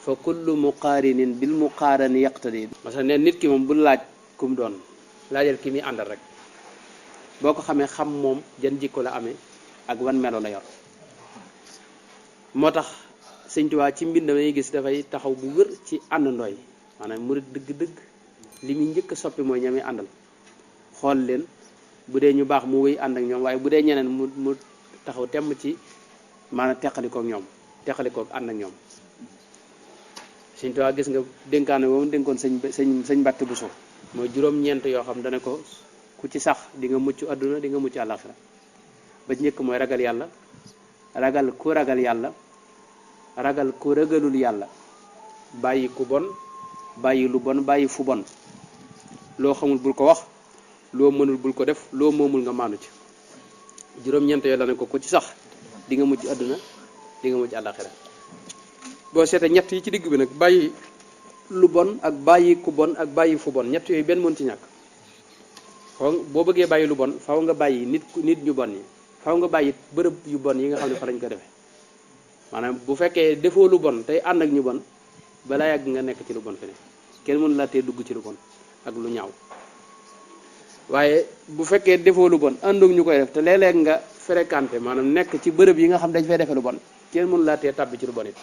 fa kullu muqaarinin bil muqaarani yaqtadi parce que ne nit ki moom bu laaj kum doon laajal ki muy àndal rek boo ko xamee xam moom jan jikko la amee ak wan melo la yor moo tax Sëñ Tuubaa ci mbind may gis dafay taxaw bu wër ci àndandoo yi maanaam murit dëgg-dëgg li muy njëkk a soppi mooy ñami àndal xool leen bu dee ñu baax mu wéy ànd ak ñoom waaye bu dee ñeneen mu taxaw temm ci maanaam teqalikook ñoom teqalikook ànd ak ñoom Sëñ Tuubaa gis nga dénkaane boobu dénkoon sëñ Mbàkke Buso mooy juróom-ñeent yoo xam dana ko ku ci sax di nga mucc adduna di nga mucc àllaaxira ba njëkk mooy ragal yàlla ragal ku ragal yàlla ragal ku ragalul yàlla bàyyi ku bon bàyyi lu bon bàyyi fu bon loo xamul bul ko wax loo mënul bul ko def loo moomul nga maanu ci juróom-ñeent yoo dana ko ku ci sax di nga mucc adduna di nga mucc àllaaxira boo seetee ñett yi ci digg bi nag bàyyi lu bon ak bàyyi ku bon ak bàyyi fu bon ñett yooyu benn mën ci ñàkk boo bëggee bàyyi lu bon faw nga bàyyi nit ñu bon yi faw nga bàyyi bërëb yu bon yi nga xam ne fa lañ ko defee maanaam bu fekkee defoo lu bon tey ànd ak ñu bon balaa yàgg nga nekk ci lu bon feneen kenn mënu laa tee dugg ci lu bon ak lu ñaaw waaye bu fekkee defoo lu bon àndoog ñu koy def te léeg-léeg nga fréquenté maanaam nekk ci bërëb yi nga xam dañ fay defee lu bon kenn mënu laa tee tàbbi ci lu bon it